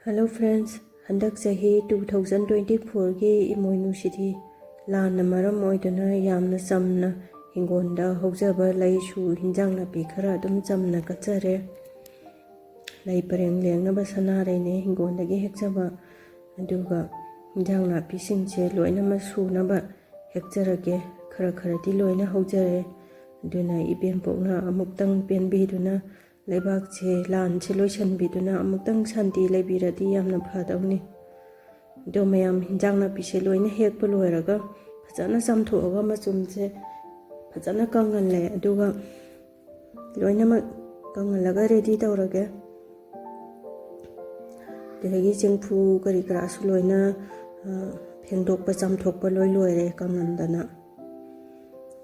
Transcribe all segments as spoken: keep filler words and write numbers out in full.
Hello friends, ꯍꯟꯗꯛ ꯆꯍꯤ two thousand twenty fourꯒꯤ ꯏꯃꯣꯏꯅꯨꯁꯤꯗꯤ ꯂꯥꯟꯅ ꯃꯔꯝ ꯑꯣꯏꯗꯨꯅ ꯌꯥꯝꯅ ꯆꯝꯅ ꯍꯤꯡꯒꯣꯜꯗ ꯍꯧꯖꯕ ꯂꯩꯁꯨ ꯍꯤꯟꯖꯥꯡ ꯅꯥꯄꯤ ꯈꯔ ꯑꯗꯨꯝ ꯆꯝꯅ ꯀꯠꯆꯔꯦ꯫ ꯂꯩ ꯄꯔꯦꯡ ꯂꯦꯡꯅꯕ ꯁꯅꯥꯔꯩꯅꯦ ꯍꯤꯡꯒꯣꯜꯗꯒꯤ ꯍꯦꯛꯆꯕ, ꯑꯗꯨꯒ ꯍꯤꯟꯖꯥꯡ ꯅꯥꯄꯤꯁꯤꯡꯁꯦ ꯂꯣꯏꯅꯃꯛ ꯁꯨꯅꯕ ꯍꯦꯛꯆꯔꯒꯦ꯫ ꯈꯔ ꯈꯔꯗꯤ ꯂꯣꯏꯅ ꯍꯧꯖꯔꯦ꯫ ꯑꯗꯨꯅ ꯏꯕꯦꯝꯄꯣꯛꯅ ꯑꯃꯨꯛꯇꯪ ꯄꯦꯟꯕꯤꯗꯨꯅ ꯂꯩꯕꯥꯛꯁꯦ, ꯂꯥꯟꯁꯦ ꯂꯣꯏꯁꯤꯟꯕꯤꯗꯨꯅ ꯑꯃꯨꯛꯇꯪ ꯁꯥꯟꯇꯤ ꯂꯩꯕꯤꯔꯗꯤ ꯌꯥꯝꯅ ꯐꯗꯧꯅꯤ꯫ ꯑꯗꯣ ꯃꯌꯥꯝ, ꯍꯤꯟꯖꯥꯡ ꯅꯥꯄꯤꯁꯦ ꯂꯣꯏꯅ ꯍꯦꯛꯄ ꯂꯣꯏꯔꯒ ꯐꯖꯅ ꯆꯥꯝꯊꯣꯛꯑꯒ ꯃꯆꯨꯝꯁꯦ ꯐꯖꯅ ꯀꯪꯍꯜꯂꯦ꯫ ꯑꯗꯨꯒ ꯂꯣꯏꯅꯃꯛ ꯀꯪꯍꯜꯂꯒ ready ꯇꯧꯔꯒꯦ꯫ ꯑꯗꯒꯤ ꯆꯦꯡꯐꯨ ꯀꯔꯤ ꯀꯔꯥꯁꯨ ꯂꯣꯏꯅ, ꯑ, ꯐꯦꯡꯗꯣꯛꯄ ꯆꯥꯝꯊꯣꯛꯄ ꯂꯣꯏ ꯂꯣꯏꯔꯦ ꯀꯪꯍꯟꯗꯅ꯫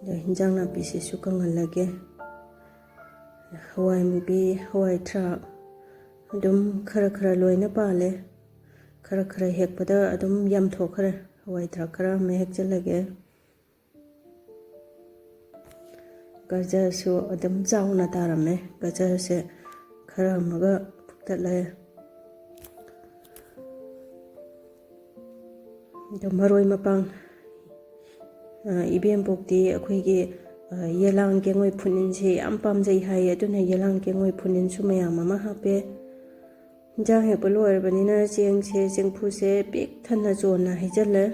ꯑꯗ ꯍꯤꯟꯖꯥꯡ ꯅꯥꯄꯤꯁꯤꯁꯨ ꯀꯪꯍꯜꯂꯒꯦ꯫ ꯍꯋꯥꯏ ꯃꯨꯕꯤ, ꯍꯋꯥꯏ ꯊ꯭ꯔꯥꯛ ꯑꯗꯨꯝ ꯈꯔ ꯈꯔ ꯂꯣꯏꯅ ꯄꯥꯜꯂꯦ꯫ ꯈꯔ ꯈꯔ ꯍꯦꯛꯄꯗ ꯑꯗꯨꯝ ꯌꯥꯝꯊꯣꯛꯈ꯭ꯔꯦ꯫ ꯍꯋꯥꯏ ꯊ꯭ꯔꯥꯛ ꯈꯔ ꯑꯃ ꯍꯦꯛꯆꯜꯂꯒꯦ꯫ ꯒꯖꯔꯁꯨ ꯑꯗꯨꯝ ꯆꯥꯎꯅ ꯇꯥꯔꯝꯃꯦ꯫ ꯒꯖꯔꯁꯦ ꯈꯔ ꯑꯃꯒ ꯐꯨꯛꯇꯠꯂꯦ꯫ ꯑꯗꯣ ꯃꯔꯣꯏ ꯃꯄꯥꯡ, ꯑ, ꯏꯕꯦꯝꯄꯣꯛꯇꯤ ꯑꯩꯈꯣꯏꯒꯤ, ꯑ, ꯌꯦꯂꯥꯡ ꯀꯦꯡꯉꯣꯏ ꯐꯨꯅꯤꯟꯁꯦ ꯌꯥꯝ ꯄꯥꯝꯖꯩ ꯍꯥꯏꯌꯦ, ꯑꯗꯨꯅ ꯌꯦꯂꯥꯡ ꯀꯦꯡꯉꯣꯏ ꯐꯨꯅꯤꯟꯁꯨ ꯃꯌꯥꯝ ꯑꯃ ꯍꯥꯞꯄꯦ꯫ ꯍꯤꯟꯖꯥꯡ ꯍꯦꯛꯄ ꯂꯣꯏꯔꯕꯅꯤꯅ ꯆꯦꯡꯁꯦ, ꯆꯦꯡꯐꯨꯁꯦ ꯄꯤꯛ ꯊꯟꯅ ꯆꯣꯟꯅ ꯍꯩꯖꯤꯜꯂꯦ꯫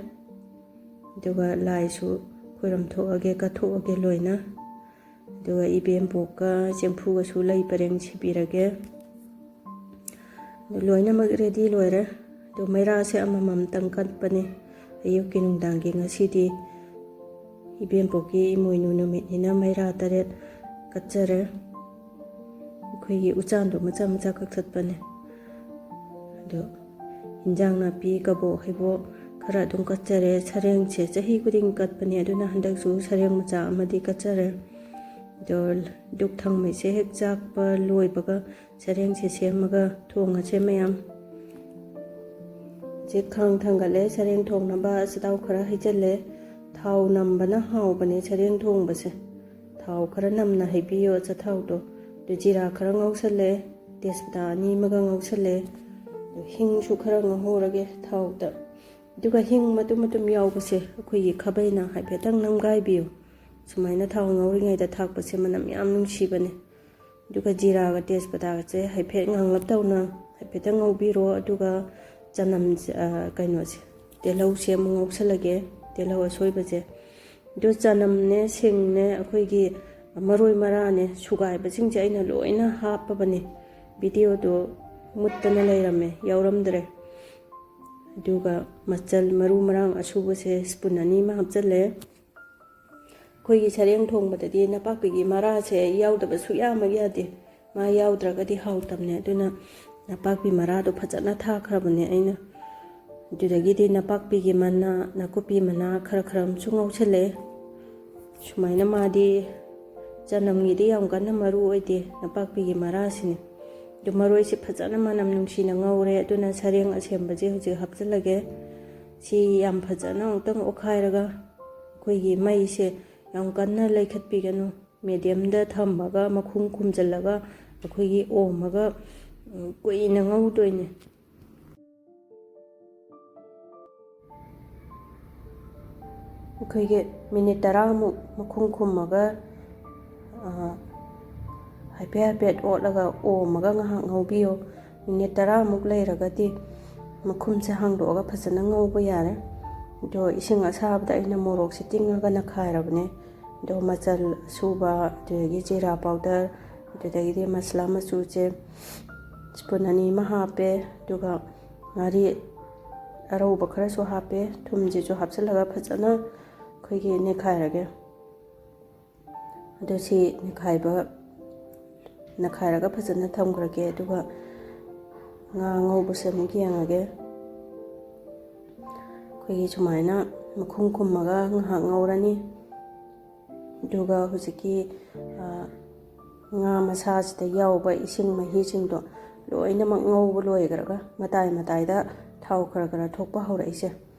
ꯑꯗꯨꯒ ꯂꯥꯏꯁꯨ ꯈꯣꯏꯔꯝ ꯊꯣꯛꯑꯒꯦ, ꯀꯠꯊꯣꯛꯑꯒꯦ ꯂꯣꯏꯅ꯫ ꯑꯗꯨꯒ ꯏꯕꯦꯝꯄꯣꯛꯀ ꯆꯦꯡꯐꯨꯒꯁꯨ ꯂꯩ ꯄꯔꯦꯡ ꯁꯤꯕꯤꯔꯒꯦ꯫ ꯑꯗꯨ ꯂꯣꯏꯅꯃꯛ ready ꯂꯣꯏꯔꯦ꯫ ꯑꯗꯨ ꯃꯩꯔꯥꯁꯦ ꯑꯃꯃꯝꯇꯪ ꯀꯠꯄꯅꯦ ꯑꯌꯨꯛꯀꯤ ꯅꯨꯡꯗꯥꯡꯒꯤ ꯉꯁꯤꯗꯤ꯫ ꯏꯕꯦꯝꯄꯣꯛꯀꯤ ꯏꯃꯣꯏꯅꯨ ꯅꯨꯃꯤꯠꯅꯤꯅ ꯃꯩꯔꯥ ꯇꯔꯦꯠ ꯀꯠꯆꯔꯦ꯫ ꯑꯩꯈꯣꯏꯒꯤ ꯎꯆꯥꯟꯗꯣ ꯃꯆꯥ ꯃꯆꯥ ꯀꯛꯊꯠꯄꯅꯦ꯫ ꯑꯗꯣ ꯍꯤꯟꯖꯥꯡ ꯅꯥꯄꯤ, ꯀꯕꯣꯛ ꯍꯩꯕꯣꯛ ꯈꯔ ꯑꯗꯨꯝ ꯀꯠꯆꯔꯦ꯫ ꯁꯔꯦꯡꯁꯦ ꯆꯍꯤ ꯈꯨꯗꯤꯡ ꯀꯠꯄꯅꯦ, ꯑꯗꯨꯅ ꯍꯟꯗꯛꯁꯨ ꯁꯔꯦꯡ ꯃꯆꯥ ꯑꯃꯗꯤ ꯀꯠꯆꯔꯦ꯫ ꯑꯗꯣ ꯗꯨꯛ ꯊꯥꯎꯃꯩꯁꯦ ꯍꯦꯛ ꯆꯥꯛꯄ ꯂꯣꯏꯕꯒ ꯁꯔꯦꯡꯁꯦ ꯁꯦꯝꯃꯒ ꯊꯣꯡꯉꯁꯦ ꯃꯌꯥꯝ꯫ ꯍꯧꯖꯤꯛ ꯈꯥꯡ ꯊꯥꯡꯒꯠꯂꯦ, ꯁꯔꯦꯡ ꯊꯣꯡꯅꯕ ꯑꯆꯥꯊꯥꯎ ꯈꯔ ꯍꯩꯖꯤꯜꯂꯦ꯫ ꯊꯥꯎ ꯅꯝꯕꯅ ꯍꯥꯎꯕꯅꯦ ꯁꯔꯦꯡ ꯊꯣꯡꯕꯁꯦ꯫ ꯊꯥꯎ ꯈꯔ ꯅꯝꯅ ꯍꯩꯕꯤꯌꯣ ꯑꯆꯥꯊꯥꯎꯗꯣ꯫ ꯑꯗꯨ ꯖꯤꯔꯥ ꯈꯔ ꯉꯧꯁꯜꯂꯦ, ꯇꯦꯖꯄꯇꯥ ꯑꯅꯤ ꯑꯃꯒ ꯉꯧꯁꯜꯂꯦ꯫ ꯍꯤꯡꯁꯨ ꯈꯔ ꯉꯧꯍꯧꯔꯒꯦ ꯊꯥꯎꯗ꯫ ꯑꯗꯨꯒ ꯍꯤꯡ ꯃꯇꯨꯝ ꯃꯇꯨꯝ ꯌꯥꯎꯕꯁꯦ ꯑꯩꯈꯣꯏꯒꯤ ꯈꯥꯕꯩꯅ ꯍꯥꯏꯐꯦꯠꯇꯪ ꯅꯝꯒꯥꯏꯕꯤꯌꯨ꯫ ꯁꯨꯃꯥꯏꯅ ꯊꯥꯎ ꯉꯧꯔꯤꯉꯩꯗ ꯊꯥꯛꯄꯁꯦ ꯃꯅꯝ ꯌꯥꯝ ꯅꯨꯡꯁꯤꯕꯅꯦ꯫ ꯑꯗꯨꯒ ꯖꯤꯔꯥꯒ ꯇꯦꯖꯄꯇꯥꯒꯁꯦ ꯍꯥꯏꯐꯦꯠ ꯉꯥꯡꯂꯞ ꯇꯧꯅ ꯍꯥꯏꯐꯦꯠꯇꯪ ꯉꯧꯕꯤꯔꯣ꯫ ꯑꯗꯨꯒ ꯆꯅꯝ, ꯑ, ꯀꯩꯅꯣꯁꯦ, ꯇꯤꯜꯍꯧꯁꯦ ꯑꯃꯨꯛ ꯉꯧꯁꯜꯂꯒꯦ, ꯇꯤꯜꯍꯧ ꯑꯁꯣꯏꯕꯁꯦ꯫ ꯑꯗꯨ ꯆꯅꯝꯅꯦ, ꯁꯤꯡꯅꯦ, ꯑꯩꯈꯣꯏꯒꯤ ꯃꯔꯣꯏ ꯃꯔꯥꯅꯦ, ꯁꯨꯒꯥꯏꯕꯁꯤꯡꯁꯦ ꯑꯩꯅ ꯂꯣꯏꯅ ꯍꯥꯞꯄꯕꯅꯦ꯫ ꯚꯤꯗꯤꯑꯣꯗꯣ ꯃꯨꯠꯇꯅ ꯂꯩꯔꯝꯃꯦ, ꯌꯥꯎꯔꯝꯗ꯭ꯔꯦ꯫ ꯑꯗꯨꯒ ꯃꯆꯜ, ꯃꯔꯨ ꯃꯔꯥꯡ ꯑꯁꯨꯕꯁꯦ ꯁ꯭ꯄꯨꯟ ꯑꯅꯤ ꯑꯃ ꯍꯥꯞꯆꯜꯂꯦ꯫ ꯑꯩꯈꯣꯏꯒꯤ ꯁꯔꯦꯡ ꯊꯣꯡꯕꯗꯗꯤ ꯅꯄꯥꯛꯄꯤꯒꯤ ꯃꯔꯥꯁꯦ ꯌꯥꯎꯗꯕ ꯁꯨꯛꯌꯥꯃꯛ ꯌꯥꯗꯦ꯫ ꯃꯥ ꯌꯥꯎꯗ꯭ꯔꯒꯗꯤ ꯍꯥꯎꯇꯕꯅꯦ꯫ ꯑꯗꯨꯅ ꯅꯄꯥꯛꯄꯤ ꯃꯔꯥꯗꯣ ꯐꯖꯅ ꯊꯥꯛꯈ꯭ꯔꯕꯅꯦ ꯑꯩꯅ꯫ ꯑꯗꯨꯗꯒꯤꯗꯤ ꯅꯄꯥꯛꯄꯤꯒꯤ ꯃꯅꯥ, ꯅꯥꯀꯨꯞꯄꯤ ꯃꯅꯥ ꯈꯔ ꯈꯔ ꯑꯃꯁꯨ ꯉꯧꯁꯜꯂꯛꯑꯦ꯫ ꯁꯨꯃꯥꯏꯅ ꯃꯥꯗꯤ ꯆꯅꯝꯒꯤꯗꯤ ꯌꯥꯝ ꯀꯟꯅ ꯃꯔꯨ ꯑꯣꯏꯗꯦ, ꯅꯄꯥꯛꯄꯤꯒꯤ ꯃꯔꯥꯁꯤꯅꯤ꯫ ꯑꯗꯨ ꯃꯔꯣꯏꯁꯦ ꯐꯖꯅ ꯃꯅꯝ ꯅꯨꯡꯁꯤꯅ ꯉꯧꯔꯦ꯫ ꯑꯗꯨꯅ ꯁꯔꯦꯡ ꯑꯁꯦꯝꯕꯁꯦ ꯍꯧꯖꯤꯛ ꯍꯥꯞꯆꯤꯜꯂꯒꯦ꯫ ꯁꯤ ꯌꯥꯝ ꯐꯖꯅ ꯑꯃꯨꯛꯇꯪ ꯑꯣꯠꯈꯥꯏꯔꯒ, ꯑꯩꯈꯣꯏꯒꯤ ꯃꯩꯁꯦ ꯌꯥꯝ ꯀꯟꯅ ꯂꯩꯈꯠꯄꯤꯒꯅꯨ, ꯃꯦꯗꯤꯌꯝꯗ ꯊꯝꯃꯒ ꯃꯈꯨꯝ ꯈꯨꯝꯖꯤꯜꯂꯒ ꯑꯩꯈꯣꯏꯒꯤ ꯑꯣꯝꯃꯒ, ꯎꯝ, ꯀꯨꯏꯅ ꯉꯧꯗꯣꯏꯅꯦ꯫ ꯑꯩꯈꯣꯏꯒꯤ ꯃꯤꯅꯤꯠ ꯇꯔꯥꯃꯨꯛ ꯃꯈꯨꯝ ꯈꯨꯝꯃꯒ, ꯑ, ꯍꯥꯏꯐꯦꯠ ꯍꯥꯏꯐꯦꯠ ꯑꯣꯠꯂꯒ ꯑꯣꯝꯃꯒ ꯉꯥꯏꯍꯥꯛ ꯉꯧꯕꯤꯌꯨ꯫ ꯃꯤꯅꯤꯠ ꯇꯔꯥꯃꯨꯛ ꯂꯩꯔꯒꯗꯤ ꯃꯈꯨꯝꯁꯦ ꯍꯥꯡꯗꯣꯛꯑꯒ ꯐꯖꯅ ꯉꯧꯕ ꯌꯥꯔꯦ꯫ ꯑꯗꯣ ꯏꯁꯤꯡ ꯑꯁꯥꯕꯗ ꯑꯩꯅ ꯃꯣꯔꯣꯛꯁꯦ ꯇꯤꯡꯉꯒ ꯅꯈꯥꯏꯔꯕꯅꯦ꯫ ꯑꯗꯣ ꯃꯆꯜ ꯑꯁꯨꯕ, ꯑꯗꯨꯗꯒꯤ ꯖꯤꯔꯥ ꯄꯥꯎꯗꯔ, ꯑꯗꯨꯗꯒꯤꯗꯤ ꯃꯁꯂꯥ ꯃꯆꯨꯁꯦ ꯁ꯭ꯄꯨꯟ ꯑꯅꯤ ꯑꯃ ꯍꯥꯞꯄꯦ꯫ ꯑꯗꯨꯒ ꯉꯥꯔꯤ ꯑꯔꯧꯕ ꯈꯔꯁꯨ ꯍꯥꯞꯄꯦ꯫ ꯊꯨꯝꯁꯤꯁꯨ ꯍꯥꯞꯆꯤꯜꯂꯒ ꯐꯖꯅ ꯑꯩꯈꯣꯏꯒꯤ ꯅꯦꯠꯈꯥꯏꯔꯒꯦ꯫ ꯑꯗꯨ ꯁꯤ ꯅꯦꯠꯈꯥꯏꯕ, ꯅꯦꯠꯈꯥꯏꯔꯒ ꯐꯖꯅ ꯊꯝꯈ꯭ꯔꯒꯦ꯫ ꯑꯗꯨꯒ ꯉꯥ ꯉꯧꯕꯁꯦ ꯑꯃꯨꯛ ꯌꯦꯡꯉꯒꯦ꯫ ꯑꯩꯈꯣꯏꯒꯤ ꯁꯨꯃꯥꯏꯅ ꯃꯈꯨꯝ ꯈꯨꯝꯃꯒ ꯉꯥꯏꯍꯥꯛ ꯉꯧꯔꯅꯤ꯫ ꯑꯗꯨꯒ ꯍꯧꯖꯤꯛꯀꯤ, ꯑ, ꯉꯥ ꯃꯁꯥꯁꯤꯗ ꯌꯥꯎꯕ ꯏꯁꯤꯡ ꯃꯍꯤꯁꯤꯡꯗꯣ ꯂꯣꯏꯅꯃꯛ ꯉꯧꯕ ꯂꯣꯏꯈ꯭ꯔꯒ ꯃꯇꯥꯏ ꯃꯇꯥꯏꯗ ꯊꯥꯎ ꯈꯔ ꯈꯔ ꯊꯣꯛꯄ ꯍꯧꯔꯛꯏꯁꯦ꯫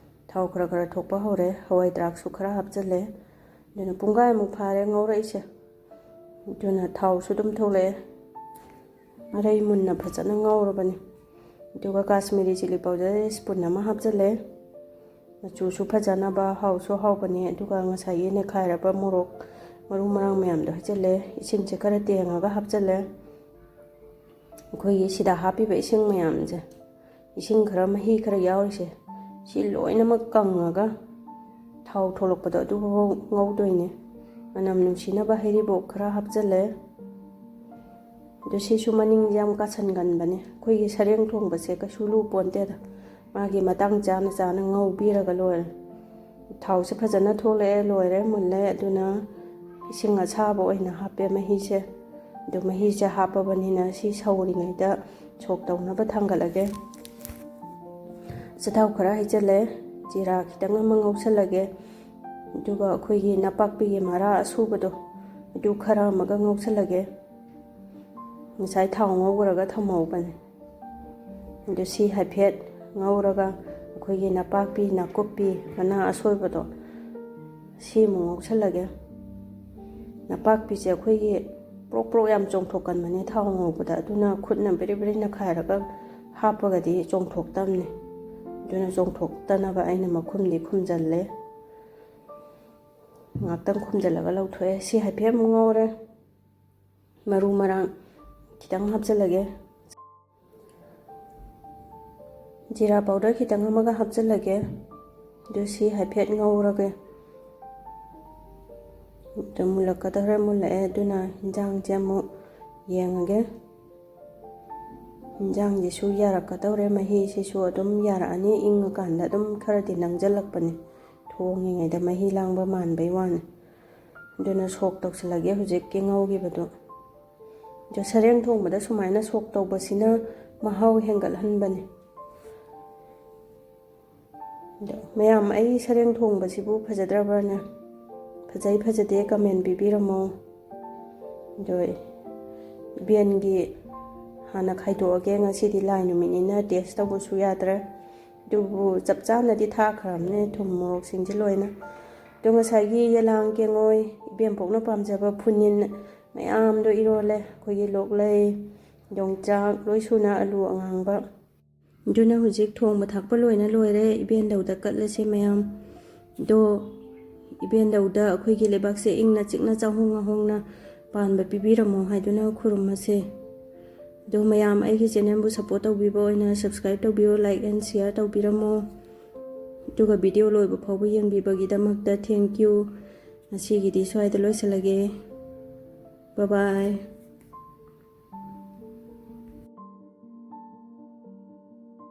ꯊꯥꯎ ꯈꯔ ꯈꯔ ꯊꯣꯛꯄ ꯍꯧꯔꯦ꯫ ꯍꯋꯥꯏ ꯊ꯭ꯔꯥꯛꯁꯨ ꯈꯔ ꯍꯥꯞꯆꯤꯜꯂꯦ꯫ ꯑꯗꯨꯅ ꯄꯨꯡꯈꯥꯏꯃꯨꯛ ꯐꯥꯔꯦ ꯉꯧꯔꯛꯏꯁꯦ꯫ ꯑꯗꯨꯅ ꯊꯥꯎꯁꯨ ꯑꯗꯨꯝ ꯊꯣꯛꯂꯛꯑꯦ꯫ ꯑꯔꯩ ꯃꯨꯟꯅ ꯐꯖꯅ ꯉꯧꯔꯕꯅꯤ꯫ ꯑꯗꯨꯒ ꯀꯥꯁꯃꯤꯔꯤ ꯆꯤꯂꯤ ꯄꯥꯎꯗꯔ ꯁ꯭ꯄꯨꯟ ꯑꯃ ꯍꯥꯞꯆꯤꯜꯂꯦ꯫ ꯃꯆꯨꯁꯨ ꯐꯖꯅꯕ, ꯍꯥꯎꯁꯨ ꯍꯥꯎꯕꯅꯦ꯫ ꯑꯗꯨꯒ ꯉꯁꯥꯏꯒꯤ ꯅꯦꯈꯥꯏꯔꯕ ꯃꯣꯔꯣꯛ, ꯃꯔꯨ ꯃꯔꯥꯡ ꯃꯌꯥꯝꯗꯣ ꯍꯩꯖꯤꯜꯂꯦ꯫ ꯏꯁꯤꯡꯁꯦ ꯈꯔ ꯇꯦꯡꯉꯒ ꯍꯥꯞꯆꯤꯜꯂꯦ꯫ ꯑꯩꯈꯣꯏꯒꯤ ꯁꯤꯗ ꯍꯥꯞꯄꯤꯕ ꯏꯁꯤꯡ ꯃꯌꯥꯝꯁꯦ, ꯏꯁꯤꯡ ꯈꯔ, ꯃꯍꯤ ꯈꯔ ꯌꯥꯎꯔꯤꯁꯦ, ꯁꯤ ꯂꯣꯏꯅꯃꯛ ꯀꯪꯉꯒ ꯊꯥꯎ ꯊꯣꯛꯂꯛꯄꯗꯣ ꯑꯗꯨꯐꯥꯎ ꯉꯧꯗꯣꯏꯅꯦ꯫ ꯃꯅꯝ ꯅꯨꯡꯁꯤꯅꯕ ꯍꯩꯔꯤꯕꯣꯞ ꯈꯔ ꯍꯥꯞꯆꯤꯜꯂꯦ꯫ ꯑꯗꯨ ꯁꯤꯁꯨ ꯃꯅꯤꯡꯁꯦ ꯌꯥꯝ ꯀꯥꯁꯟꯒꯟꯕꯅꯦ꯫ ꯑꯩꯈꯣꯏꯒꯤ ꯁꯔꯦꯡ ꯊꯣꯡꯕꯁꯦ ꯀꯩꯁꯨ ꯂꯨ ꯄꯣꯟꯇꯦꯗ꯫ ꯃꯥꯒꯤ ꯃꯇꯥꯡ ꯆꯥꯅ ꯆꯥꯅ ꯉꯧꯕꯤꯔꯒ ꯂꯣꯏꯔꯦ꯫ ꯊꯥꯎꯁꯦ ꯐꯖꯅ ꯊꯣꯛꯂꯛꯑꯦ, ꯂꯣꯏꯔꯦ, ꯃꯨꯜꯂꯦ꯫ ꯑꯗꯨꯅ ꯏꯁꯤꯡ ꯑꯁꯥꯕ ꯑꯣꯏꯅ ꯍꯥꯞꯄꯦ ꯃꯍꯤꯁꯦ꯫ ꯑꯗꯨ ꯃꯍꯤꯁꯦ ꯍꯥꯞꯄꯕꯅꯤꯅ ꯁꯤ ꯁꯧꯔꯤꯉꯩꯗ ꯁꯣꯛ ꯇꯧꯅꯕ ꯊꯥꯡꯒꯠꯂꯒꯦ꯫ ꯑꯆꯥꯊꯥꯎ ꯈꯔ ꯍꯩꯖꯤꯜꯂꯦ, ꯖꯤꯔꯥ ꯈꯤꯇꯪ ꯑꯃ ꯉꯧꯁꯜꯂꯒꯦ꯫ ꯑꯗꯨꯒ ꯑꯩꯈꯣꯏꯒꯤ ꯅꯄꯥꯛꯄꯤꯒꯤ ꯃꯔꯥ ꯑꯁꯨꯕꯗꯣ, ꯑꯗꯨ ꯈꯔ ꯑꯃꯒ ꯉꯧꯁꯜꯂꯒꯦ꯫ ꯉꯁꯥꯏ ꯊꯥꯎ ꯉꯧꯈ꯭ꯔꯒ ꯊꯝꯍꯧꯕꯅꯦ꯫ ꯑꯗꯨ ꯁꯤ ꯍꯥꯏꯐꯦꯠ ꯉꯧꯔꯒ ꯑꯩꯈꯣꯏꯒꯤ ꯅꯄꯥꯛꯄꯤ, ꯅꯥꯀꯨꯞꯄꯤ, ꯃꯅꯥ ꯑꯁꯣꯏꯕꯗꯣ ꯁꯤ ꯑꯃꯨꯛ ꯉꯧꯁꯜꯂꯒꯦ꯫ ꯅꯄꯥꯛꯄꯤꯁꯦ ꯑꯩꯈꯣꯏꯒꯤ ꯄ꯭ꯔꯣꯛ ꯄ꯭ꯔꯣꯛ ꯌꯥꯝ ꯆꯣꯡꯊꯣꯛꯀꯟꯕꯅꯦ ꯊꯥꯎ ꯉꯧꯕꯗ, ꯑꯗꯨꯅ ꯈꯨꯠꯅ ꯕ꯭ꯔꯤ ꯕ꯭ꯔꯤ ꯅꯈꯥꯏꯔꯒ ꯍꯥꯞꯄꯒꯗꯤ ꯆꯣꯡꯊꯣꯛꯇꯕꯅꯦ꯫ ꯑꯗꯨꯅ ꯆꯣꯡꯊꯣꯛꯇꯅꯕ ꯑꯩꯅ ꯃꯈꯨꯝꯗꯤ ꯈꯨꯝꯖꯜꯂꯦ꯫ ꯉꯥꯛꯇꯪ ꯈꯨꯝꯖꯜꯂꯒ ꯂꯧꯊꯣꯛꯑꯦ꯫ ꯁꯤ ꯍꯥꯏꯐꯦꯠ ꯑꯃꯨꯛ ꯉꯧꯔꯦ꯫ ꯃꯔꯨ ꯃꯔꯥꯡ ꯈꯤꯇꯪ ꯍꯥꯞꯆꯤꯜꯂꯒꯦ꯫ ꯖꯤꯔꯥ ꯄꯥꯎꯗꯔ ꯈꯤꯇꯪ ꯑꯃꯒ ꯍꯥꯞꯆꯤꯜꯂꯒꯦ꯫ ꯑꯗꯨ ꯁꯤ ꯍꯥꯏꯐꯦꯠ ꯉꯧꯔꯒꯦ꯫ ꯑꯗꯨ ꯃꯨꯜꯂꯛꯀꯗꯧꯔꯦ, ꯃꯨꯜꯂꯛꯑꯦ꯫ ꯑꯗꯨꯅ ꯍꯤꯟꯖꯥꯡꯁꯦ ꯑꯃꯨꯛ ꯌꯦꯡꯉꯒꯦ꯫ ꯍꯤꯟꯖꯥꯡꯁꯤꯁꯨ ꯌꯥꯔꯛꯀꯗꯧꯔꯦ, ꯃꯍꯤꯁꯤꯁꯨ ꯑꯗꯨꯝ ꯌꯥꯔꯛꯑꯅꯤ꯫ ꯏꯪꯉꯀꯥꯟꯗ ꯑꯗꯨꯝ ꯈꯔꯗꯤ ꯅꯪꯁꯤꯜꯂꯛꯄꯅꯦ, ꯊꯣꯡꯉꯤꯉꯩꯗ ꯃꯍꯤ ꯂꯥꯡꯕ ꯃꯥꯟꯕꯩ ꯋꯥꯅꯤ꯫ ꯑꯗꯨꯅ ꯁꯣꯛ ꯇꯧꯁꯤꯜꯂꯒꯦ ꯍꯧꯖꯤꯛꯀꯤ ꯉꯧꯈꯤꯕꯗꯣ꯫ ꯑꯗꯣ ꯁꯔꯦꯡ ꯊꯣꯡꯕꯗ ꯁꯨꯃꯥꯏꯅ ꯁꯣꯛ ꯇꯧꯕꯁꯤꯅ ꯃꯍꯥꯎ ꯍꯦꯟꯒꯠꯍꯟꯕꯅꯦ꯫ ꯑꯗꯣ ꯃꯌꯥꯝ, ꯑꯩ ꯁꯔꯦꯡ ꯊꯣꯡꯕꯁꯤꯕꯨ ꯐꯖꯗ꯭ꯔꯕ꯭ꯔꯅꯦ? ꯐꯖꯩ ꯐꯖꯗꯦ ꯀꯃꯦꯟ ꯄꯤꯕꯤꯔꯝꯃꯣ꯫ ꯑꯗꯣ ꯏꯕꯦꯟꯒꯤ ꯍꯥꯟꯅ ꯈꯥꯏꯗꯣꯛꯑꯒꯦ꯫ ꯉꯁꯤꯗꯤ ꯂꯥꯏ ꯅꯨꯃꯤꯠꯅꯤꯅ ꯇꯦꯁ ꯇꯧꯕꯁꯨ ꯌꯥꯗ꯭ꯔꯦ꯫ ꯑꯗꯨꯕꯨ ꯆꯞ ꯆꯥꯅꯗꯤ ꯊꯥꯛꯈ꯭ꯔꯕꯅꯦ ꯊꯨꯝ ꯃꯣꯔꯣꯛꯁꯤꯡꯁꯦ ꯂꯣꯏꯅ꯫ ꯑꯗꯣ ꯉꯁꯥꯏꯒꯤ ꯌꯦꯂꯥꯡ ꯀꯦꯡꯉꯣꯏ, ꯏꯕꯦꯝꯄꯣꯛꯅ ꯄꯥꯝꯖꯕ ꯐꯨꯅꯤꯟ ꯃꯌꯥꯝꯗꯣ ꯏꯔꯣꯜꯂꯦ꯫ ꯑꯩꯈꯣꯏꯒꯤ ꯂꯣꯛꯂꯩ, ꯌꯣꯡꯆꯥꯛ, ꯂꯣꯏ ꯁꯨꯅ, ꯑꯂꯨ ꯑꯉꯥꯡꯕ꯫ ꯑꯗꯨꯅ ꯍꯧꯖꯤꯛ ꯊꯣꯡꯕ ꯊꯥꯛꯄ ꯂꯣꯏꯅ ꯂꯣꯏꯔꯦ꯫ ꯏꯕꯦꯟꯗꯧꯗ ꯀꯠꯂꯁꯦ ꯃꯌꯥꯝ꯫ ꯑꯗꯣ ꯏꯕꯦꯟꯗꯧꯗ ꯑꯩꯈꯣꯏꯒꯤ ꯂꯩꯕꯥꯛꯁꯦ ꯏꯪꯅ ꯆꯤꯛꯅ ꯆꯥꯍꯣꯡ ꯉꯥꯍꯣꯡꯅ ꯄꯥꯟꯕ ꯄꯤꯕꯤꯔꯝꯃꯣ ꯍꯥꯏꯗꯨꯅ ꯈꯨꯔꯨꯝꯃꯁꯦ꯫ ꯑꯗꯣ ꯃꯌꯥꯝ ꯑꯩꯒꯤ ꯆꯦꯅꯦꯜꯕꯨ ꯁꯞꯄꯣꯔꯠ ꯇꯧꯕꯤꯕ ꯑꯣꯏꯅ subscribe ꯇꯧꯕꯤꯌꯣ, like and share ꯇꯧꯕꯤꯔꯝꯃꯣ꯫ ꯑꯗꯨꯒ ꯚꯤꯗꯤꯑꯣ ꯂꯣꯏꯕ ꯐꯥꯎꯕ ꯌꯦꯡꯕꯤꯕꯒꯤꯗꯃꯛꯇ thank you꯫ ꯉꯁꯤꯒꯤꯗꯤ ꯁ꯭ꯋꯥꯏꯗ ꯂꯣꯏꯁꯤꯜꯂꯒꯦ꯫ Bye bye꯫